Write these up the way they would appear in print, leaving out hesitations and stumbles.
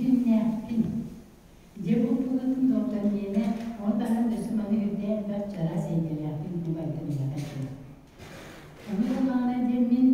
дьүһүннээхпин. Дьэ бу тылытын доҕоттор миэнэ, ону таһынан өссө манна үрдээх элбэх чараас эйгэлээхпин бу байтан үлэҕэ этим. Ону ыллаҕына диэн мин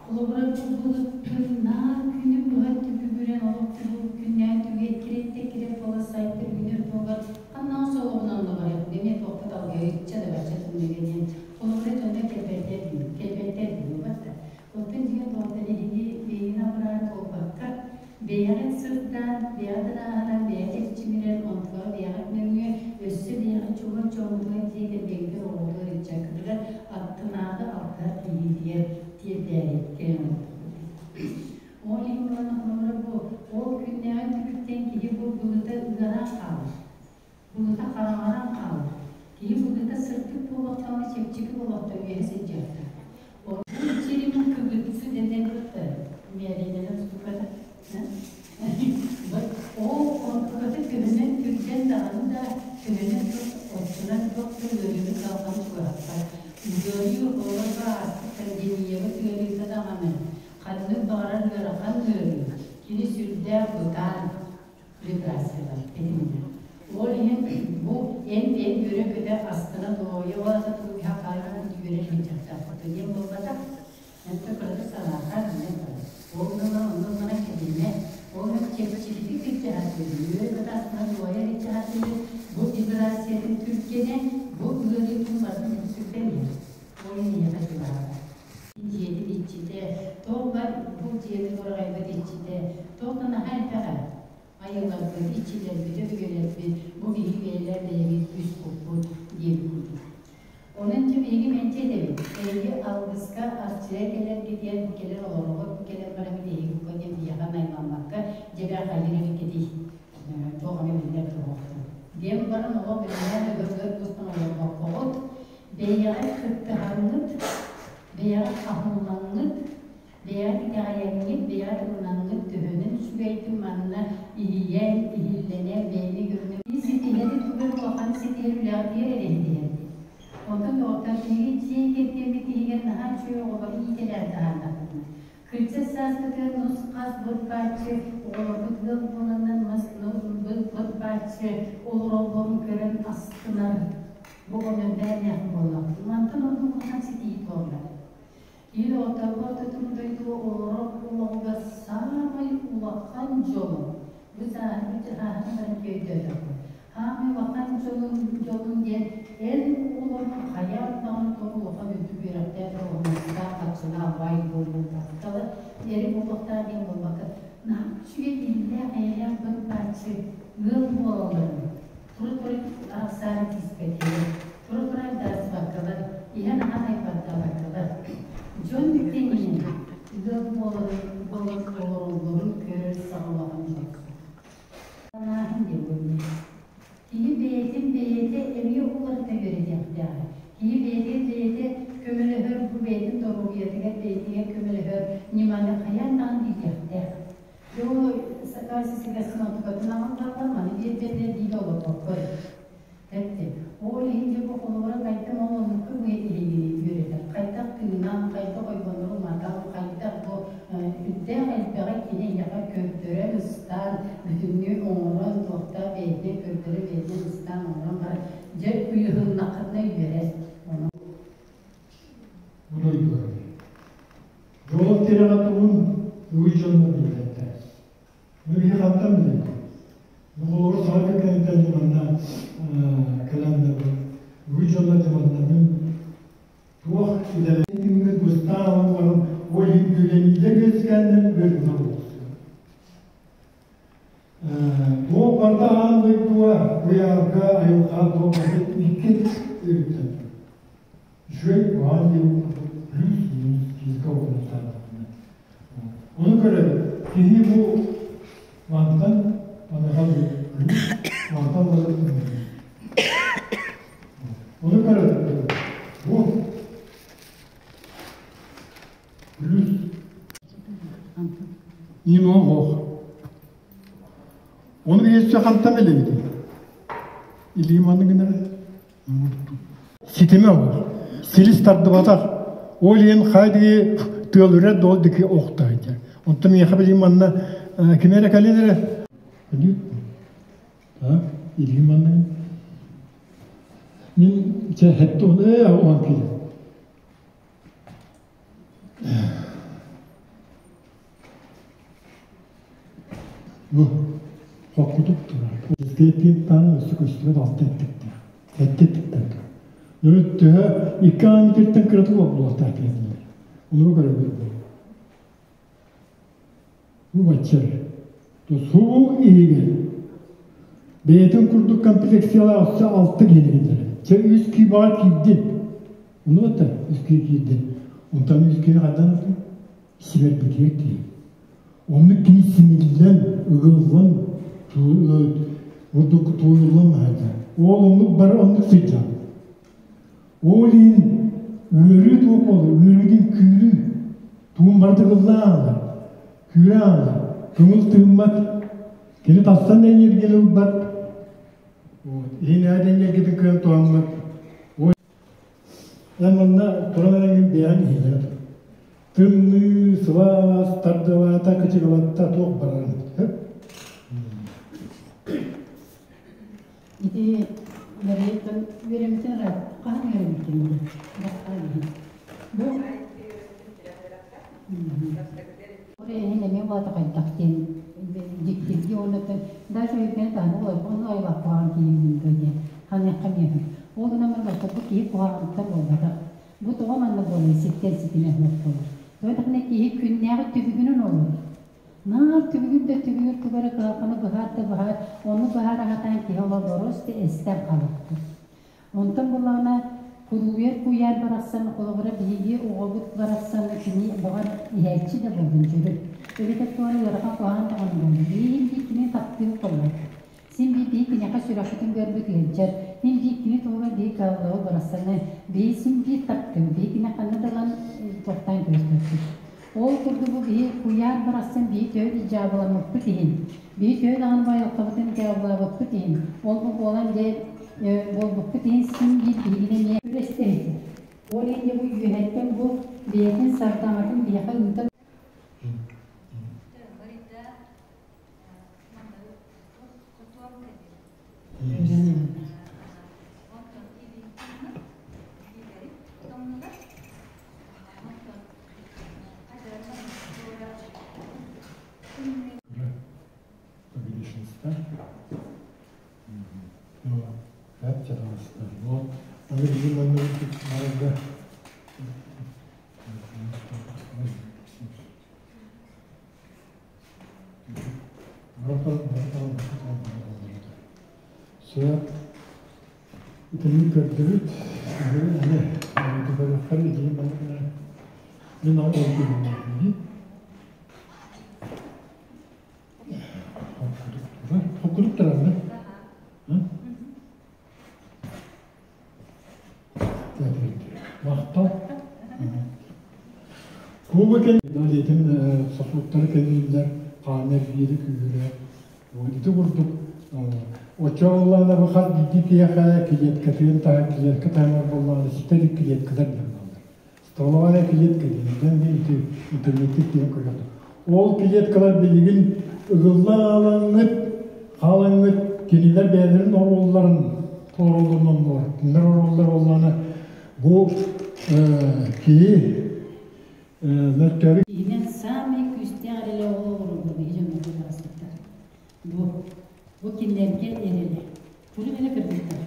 холобура бу былыппын наар күнү быһа түбүгүрэн олох түбүк күннээн түгэ эккирэттэ эккирэт буола сайта үүнэр туһугар ханнаҕа солоҕунан да барыах эмиэ туохпут алгыйычча да бачча тымныыга диэн холобура дьонно кэлбэттэр кэлбэттэр буолбат да Оттон дьиҥэ тоҕо эһиги бэйэни абыраан буолбакка, бэйэҕит сырдаан, бэйэҕит ырааһыран, бэйэҕит эрчимирэн, онтуга бэйэҕит нөҥүө өссө бэйэҕит чугас дьоҥҥутугар дьиэ кэргэҥҥитигэр, оҕоҕутугар, ыччаккытыгар аттынааҕы алтыһар киһитигэр тиэрдээри кэлэн олордохпут. Ол иһин буолан холобура бу ол күннээҕи түбүктэн киһи бу былыта ыараан хаалар. Былыта хараҥаран хаалар. Киһи былыта сырдык буолуохтааҕына чэпчэки буолуохтаах үөһэ сылдьыахтаах. Бу черемин кыбытсы дэнэр мээринэнэн тутуката. Ол онтуката төһөнөн түргэн даҕаны да төһөнөн оччонон туох да ыарыыны салҕан чугаһаппат. Ыарыы оҕолорго ааспыт пандемиябыт ыарыыта даҕаны ханнык баҕарар ыарахан ыарыы кини сүрдээх бытаан вибрациялар этиннэ. Ол иһин бу эн бэйэҥ үөрэ-көтө астына дуоһуйа ол аата тугу хаалан үөрэ сылдьахтаахпыт диэн буолбатах. Энтэ кыратык санаахаан иннэ барар. Ол гынан онно гынан кэтиннэ. Ол иһин чэпчэкитик сылдьаһаттыыр, үөрэ-көтө астына дуоһуйа сылдьаһаттыыр. Бу вибрациятын түргэнэ, бу ыарыытын барытын сүктэн иһэр. Ол иһин эйиэхэ чугаһаабат. Дьиэтин иччитэ, туох бар бу дьиэни тураҕайбыт иччитэ, туох да наһаа элбэҕэ. Айылларбыт, иччилэрбит, өбүгэлэрбит бу биһиги бэйэлэр бэйэбит үс куппут диэбит курдук. Онон дьэ биһиги мэлдьи этэбит, эһиги алгыска арчыга кэлэргитигэр бу кэлэр олороҕут, бу кэлэр барабыт эһиги бука диэн биһиэхэ наймаммакка дьэбэ хайыр эбиккитий, туох эмэ биллэр туһуохтун. Диэн баран оҕо билинээн өгөр-өгөр кустан олорбоккоҕут, бэйэҕит кыттыһаҥҥыт, бэйэҕит аһыллаҥҥыт, бэйэҕит итэҕэйэҥҥит, бэйэҕит ылынаҥҥыт төһөнөн үчүгэйдик манна иһийэн, иһиллэнэн, бэйэни көрүнэн ситиһэри тугу улахан ситиһэр үлэҕитигэр эрэ ситиһэрбит. Онтон доҕоттор биһиги дьиэ кэргэммит иһигэр наһаа үчүгэй оҕолору иитэлээн таһаардахпытына, кырдьар сааспытыгар нус-хас бырбааччы оҕолорбут ыал буоланнар мас бырбааччы олороллорун көрөн астынар бу онон бэйэлээх буоллахпыт. Мантан ордук улахан ситиһии туолла. Киһи доҕотторго ортотун дойдуга олорор олоҕугар саамай улахан дьолун, бу сааһырбыт ааһан баран өйдөөтөххө, саамай улахан дьолун, дьолун диэн эн оҕолоргун хайаан даҕаны тоҕо улахан үрдүк үөрэхтээх, оҕонньоттоох, харчылаах баай буолуохтаах, эри буолуохтаах диэн буолбакка, наһаа үчүгэй иллээх, эйэлээх бырбааччы ыал буолалларын Тура-тура арахсаары тииспэтилэр, тура-тура айдаарсыбаккалар, иһэн-аһаан айбардаабаккалар, дьон тэҥинэн ыал буоларын буолан олороллорун көрөр саҕалаҕын дьолсук. Санааһын диэн буолла. Киһи бэйэтин бэйэтэ эмиэ уларыта үөрэтиэхтээҕэ. Киһи бэйэтин бэйэтэ көмөлөһөр, бу бэйэтин доруобуйатыгар бэйэтигэр көмөлөһөр ньыманы хайаан даҕаны билиэхтээх. Дьоо сакаас сибэсин онтукатын аҕаллаатар маны биэрбэтэ диир олорбоккой. Тэпти. Ол иһин дьэ бу холобура хайдах ол оннукка бу иһигини үөрэтэр. Хайдах тыынан, хайдах ойбоннору матан, хайдах бу үрдээх элбэҕи кини эйиэхэ көрдөрөн, ыстаан, бүтүннүү оҥорон, туохтаах бэйэтинэн көрдөрө бэйэтинэн ыстаан оҥорон баран, дьэ ыйыһыннаххытына үөрэр. Ону Бу дойдуга Дьолун тирэҕэ тугун үгүс дьонно билбэттэр. Биһи хантан билэбит? Оҕолору саҥа кэргэнтэн манна кэлэннэр үгүс дьонно манна мин туох идэлээх быстаан ылан баран ол иһин үөрэниилэр үөскээннэр үөрбүтэ буолсу. Туох барыта аан дойдуга куйаарга айылҕа туох барыта икки өрүттэн Үчүгэй куһаҕан диэн плюс-минус физика уһунуктаатаҕына. Ону көрөбүт, киһи бу мантан маныаха плюс, мантан барыта минус. Ону көрөбүт, бу плюс Иноох. Ону өссө хантан билэбитий? Илиим маннык гынара. Ситимэ ол. Силис тардыбатах. Ол иһин хайдыы тыал үрэр да ол диэки охто сылдьар. Онтон миэхэ билигин манна ким эрэ кэлин эрэ. Так, илии манныгын. Мин чэ хэтте он он киирэ. Бу хоккутук турар. Тиэтиэн таана өссө көстүбэт алта эттиктээх. Сэттэ эттиктэн турар. Нөрүт төһө икки аан метртэн кыратык буолуохтаах диэтилэр. Ону көрөбүт. Бу баччар. Суу иһигэр бэйэтин курдук комплекциялаах өссө алта киһини киллэрэр. Чэ үс кии баҕар киирдин. Ону бата үс кии киирдин. Онтон үс киһи хайдан ылдың? Симэрбитигэр тиийэн. Оннук кини симиллэн, ыгыллан, бурдук тууйуллан аһайда. Ол оннук бары оннук сылдьан. Ол иһин ыарыы туох буолар? Ыарыытын күүрүү. Туун барыта ыллаан аалар, күүрэ аалар, көҥүл тыыммат, кини тастан да энергияны ылбат, иһин ээт энергиятын кыайан туһаммат. Эн манна туран эрэҥҥин бэйэҥ иһиллэрэ тур. Тымныы, сылаас, тардылаата, кычыгылатта туох барарын. Ити Марияттан үөрэммитин ыраат хаһан үөрэммитин бу бу Эһин эмиэ улаата хайдах диэн дьиктирги уонна даже өйдөөн таһына олорбон айылаах киһи диэн ханыахха миэхэ ол гынан баран бу киһи куһаҕаныттан буолбатах бу тоҕо манна буолар ситтэн ситимэ суох буолар тоҕо даҕаны киһи күннээҕи түбүгүнэн олорор Наар түбүгүр да түбүгүр тугу эрэ кыһалҕаны быһаар да быһаар, ону быһаара сатаан киһи олорборос да эстэр халыктыр. Онтон буллаҕына кулууйар куйаар барахсан, холобура биһиги оҕобут барахсан кини баҕар иһээччи да буоллун дьөрү. Эбэтэр туора ыарахан куһаҕан даҕаны буоллун. Биһиги биир кини таптыыр буоллар. Син биир биһи киниэхэ сүрэхпитин көрбүт ыалдьар. Мин биир кини туһугар биһи кыһаллыбыт барахсаны биһи син биир таптыыбыт. Биһи кини ханна да ылан тохтоон көстөппүт. Ол курдук бу биһи куйаар барахсан биһи төһө дьаабыламмыппыт иһин, биһи төһө даҕаны байылҕабытын дьаабылаабыппыт иһин, ол бу буолан дьэ буолбуппут иһин син биир биһигини эмиэ күрэстэһитэ. Ол иһин дьэ бу үөһэттэн бу бэйэтин сардаҥатын биһиэхэ ыытан Сөп. Итинник көрдүбүт. Көрүөххэ идии мин ол ордугун Хоккудук турар Махтал. Куба кэн диэтин сосудтары кэлииллэр, хаана эргиири күүһүрэ. Ити курдук оччоҕоллоона бу хас биирдии киһиэхэ клеткатын таһа клетка таһымар буоллаҕына ситэ илик клеткалар диэн бааллар. Стволовая клетка диэн ити интернетте киирэн көрүөхтэр. Ол клеткалар билигин ыгыллан аалаҥҥыт, хаалаҥҥыт кинилэр бэйэлэрин оруолларын толороллорун оннулар. Кинилэр оруоллара буоллаҕына бу киһи мөлтөөрү Киһинэн саамай күүстээх эрэлэ ол олороллор биһи дьоннорго барсыттар. Бу бу кинилэргэ эрэлэ. Куруук элэ кыргыттар.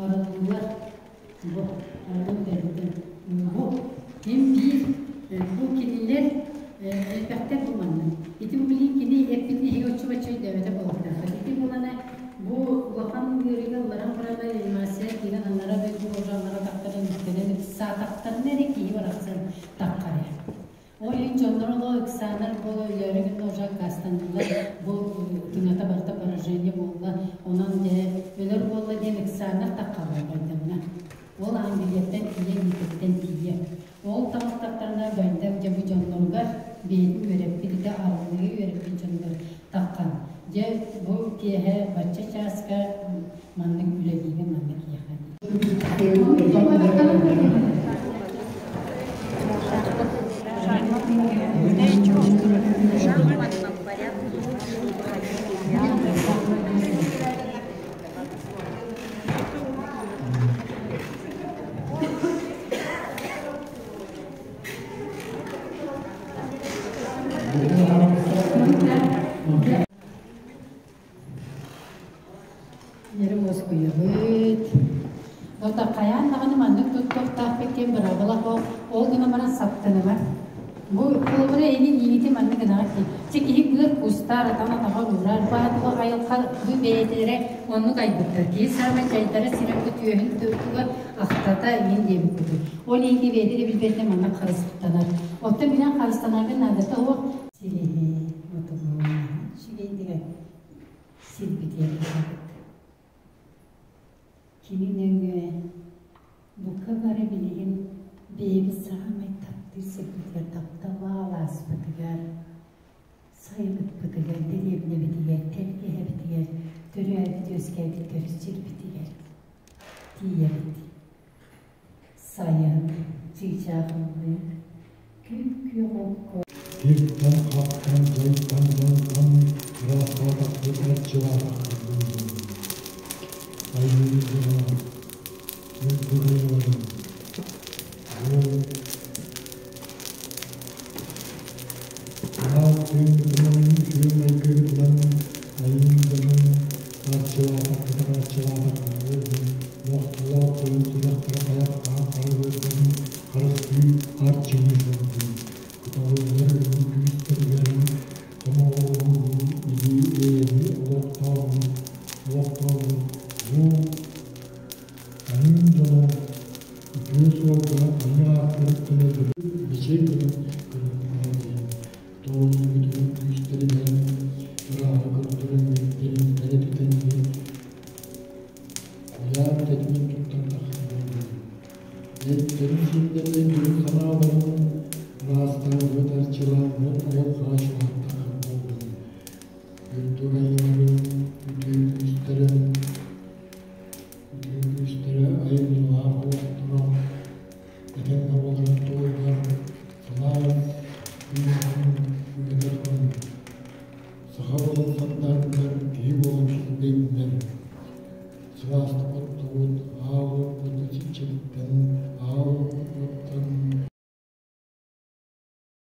Арыллыылар бу арыллан кэлбитин бу ким биир бу кинилэр элбэхтэр бу манна. Ити бу билигин кини эппитин эһиги оччо-бачча өйдөөбөтө буолуохтааххыт. Ити буолана бу улахан ыарыыга ылларан баран реанимация киирэн анара дойду уже анара тахтарын үктэнэн ыксаатахтарына эрэ киһи барахсан таххар. Ол иһин дьоннор олоо ыксаанар буола өлөөрү гынна уже аккаастаннылар бу тыҥата барыта поражение буолла онон дьэ өлөр буолла диэн ыксааннар таххаллар байдамҥа ол Англияттан тиийэ Миитэттэн тиийэ ол таҕыстахтарына Байдам дьэ бу дьонноругар бэйэтин үөрэппит ити арыллыы үөрэппит дьонугар таххан дьэ бу киэһэ бачча чааска маннык үлэлиигэ маннык киэхэ туттуохтаахпыт диэн быраабыла суох. Ол гынан баран саптыныма. Бу холобура эни иигити маннык гынаҕыт дии. Чэ киһи быар кустаар, атан атаҕар уурар, баатыла айылҕа бу бэйэтэрэ оннук айбыттар. Киһи саамай дьайдара сирэ бу түөһүн туга ахтата иин диэбит курдук. Ол иһин киһи бэйэтэ да билбэтинэн маннык харыстанар. Оттон билэн харыстанарга наадата суох. Силиһи мотугу үчүгэйдик сирбитигэр барабыт. Кини нөҥүө бука бары билигин бэйэбит саамай таптыыр сирбитигэр тапталлаах алааспытыгар, сайылыкпытыгар, дэриэбинэбитигэр, тэлгэһэбитигэр, төрөөбүт-үөскээбит төрүт сирбитигэр тиийэбит. Сайын чыычаах ыллыыр, күп-күөх окко Тиртэн-хахтан, дьайтан-дьонтон ыраастаатахпыт, арчылаатахпыт.